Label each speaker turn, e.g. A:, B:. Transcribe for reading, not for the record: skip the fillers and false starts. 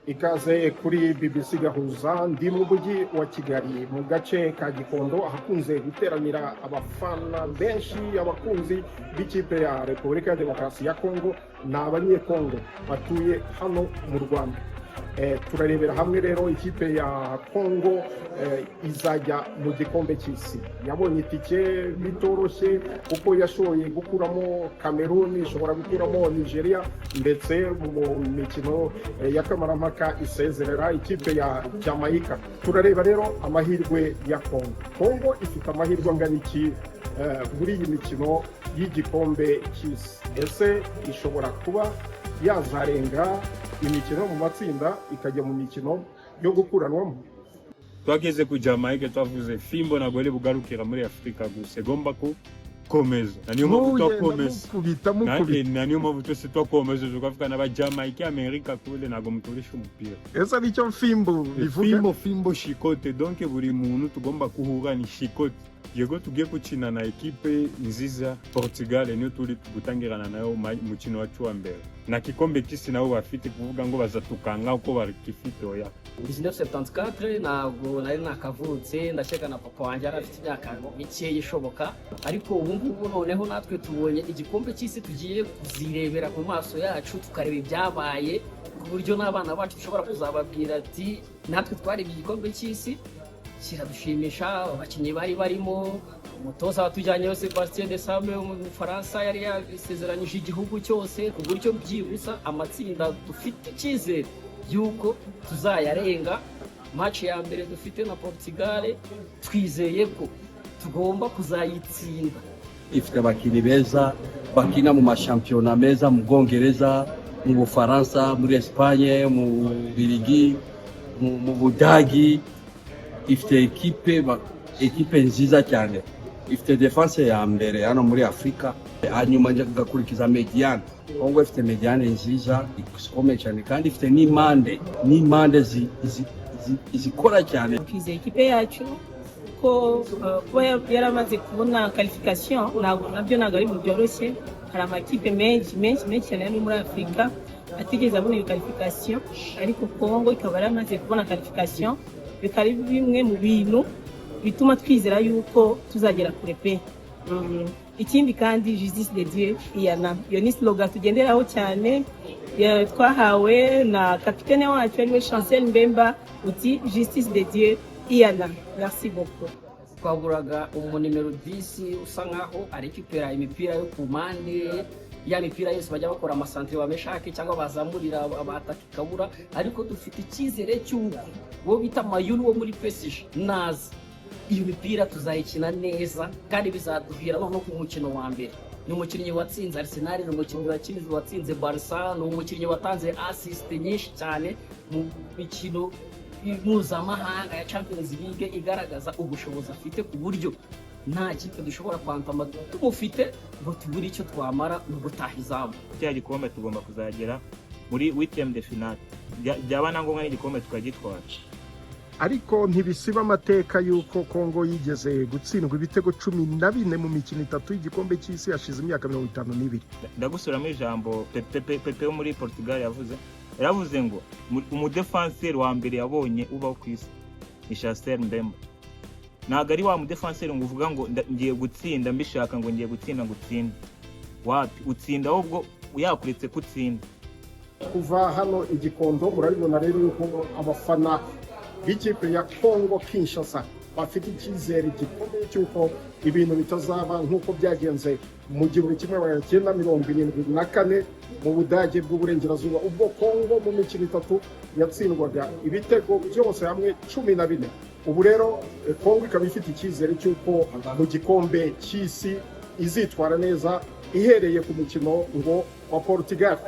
A: Ikaze kuri BBC Gahuza. Ndi mu mujyi wa Kigali, mu gace ka Gikondo, ahakunze guteranira abafana benshi, abakunzi b'ikipe ya Repubulika ya Demokarasi ya Kongo. Ni Abanyekongo batuye hano mu Rwanda. Turarebera hamwe rero ikipe ya Kongo izajya mu gikombe cy'isi. Yabonye itike bitoroshye kuko yashoboye gukuramo Cameroon, ishobora gukuramo Nigeria, ndetse mu mikino ya kamarampaka isezerera ikipe ya Jamaica. Turareba rero amahirwe ya Kongo. Kongo ifite amahirwe angana iki muri iyi mikino y'igikombe cy'isi? Ese ishobora kuba yazarenga imikino mu matsinda ikajya mu mikino yo gukuranwamo?
B: Twageze ku Jamaica, twavuze fimbo ntabwo ari bugarukira muri Afurika gusa, igomba gukomeza, na niyo mpamvu twakomeza.
A: Mukubita mukubita.
B: Na niyo mpamvu twese twakomeza, tukavuga n'Abajamaika, Amerika kule, ntabwo muturisha umupira.
A: Ese nicyo fimbo bivuga?
B: Fimbo, fimbo, shikote. Donc buri muntu tugomba guhura ni shikote. Yego, tugiye gukina na ekipe nziza, Portugal, niyo turi gutangirana nayo mukino wacu wa mbere na kikombe cy'isi. Nabo bafite kuvuga ngo bazatukanga uko bakifite, oya.
C: 1974 ntabwo nari nakavutse, ndakeka na papa wanjye yari afite imyaka mikeya ishoboka. Ariko ubu ngubu noneho natwe tubonye igikombe cy'isi, tugiye kuzirebera mu maso yacu, tukareba ibyabaye, ku buryo n'abana bacu dushobora kuzababwira ati: "Natwe twarebye igikombe cy'isi, kiradushimisha." Abakinnyi bari barimo, umutoza watujyanyeyo Sebastien Desabre wo mu Bufaransa yari yabisezeranyije igihugu cyose, ku buryo byibuza amatsinda dufite icyizere y'uko tuzayarenga. Match ya mbere dufite na Portugal, twizeye ko tugomba kuzayitsinda.
D: Ifite abakinnyi beza bakina mu mashampiyona meza, mu Bwongereza, mu Bufaransa, muri Espagne, mu Bubiligi, mu Budagi. Ifite ekipe nziza cyane, ifite défense ya mbere hano muri Afurika. Hanyuma ngakurikiza médiane. Kongo ifite médiane nziza ikomeye cyane, kandi ifite n'impande zikora cyane.
E: Twizeye ikipe yacu ko kuba yaramaze kubona qualification ntabwo nabyo ntabwo ari ibintu byoroshye. Hari amakipe menshi menshi menshi cyane ari muri Afurika atigeze abona iyo qualification, ariko Kongo ikaba yaramaze kubona qualification, bikaba ari bimwe mu bintu bituma twizera yuko tuzagera kure pe. Ikindi kandi, "Justice de Dieu iyana", iyo ni slogan tugenderaho cyane, twahawe na kapitene wacu ariwe Chancel Mbemba, uti "Justice de Dieu iyana". Merci beaucoup.
C: Twaburaga umunimero 10 usa nkaho arekipera imipira yo ku mpande, ya mipira yose bajya bakora amasantere bameshake cyangwa bazamurira abataka ikabura. Ariko dufite icyizere cy'uko uwo bita Mayulu wo muri PSG naza, iyo mipira tuzayikina neza kandi bizaduhira. Noneho ku mukino wa mbere, ni umukinnyi watsinze Arsenal, ni umukinnyi watsinze Barca, ni umukinnyi watanze assist nyinshi cyane mu mikino mpuzamahanga ya Champions League, igaragaza ubushobozi afite, ku buryo nta kipe dushobora kwantama tumufite ngo tubure icyo twamara mu gutaha izamu.
F: Kiriya gikombe tugomba kuzagera muri huitième de finale, byaba na ngombwa n'igikombe tukagitwara.
A: Ariko ntibisiba amateka y'uko Kongo yigeze gutsindwa ibitego 14 mu mikino itatu y'igikombe cy'isi, hashize imyaka 52.
F: Ndagusubiramo ijambo Pepe wo muri Portugal yavuze. Yaravuze ngo umudefanseri wa mbere yabonye ubaho ku isi ni Chancel Mbemba. Ntabwo ari wa mudefanseri ngo uvuga ngo ngiye gutsinda mbishaka, ngo ngiye gutsinda ngo utsinde. Wapi, utsinda ahubwo yakuretse ko utsinda.
A: Kuva hano i Gikondo, murabibona rero yuko abafana b'ikipe ya Kongo Kinshasa bafite icyizere gikomeye cy'uko ibintu bitazaba nk'uko byagenze mu 1974 mu Budage bw'Uburengerazuba, ubwo Kongo mu mikino itatu yatsindwaga ibitego byose hamwe 14. Ubu rero Kongo ikaba ifite icyizere cy'uko mu gikombe cy'isi izitwara neza, ihereye ku mukino ngo wa Portugal.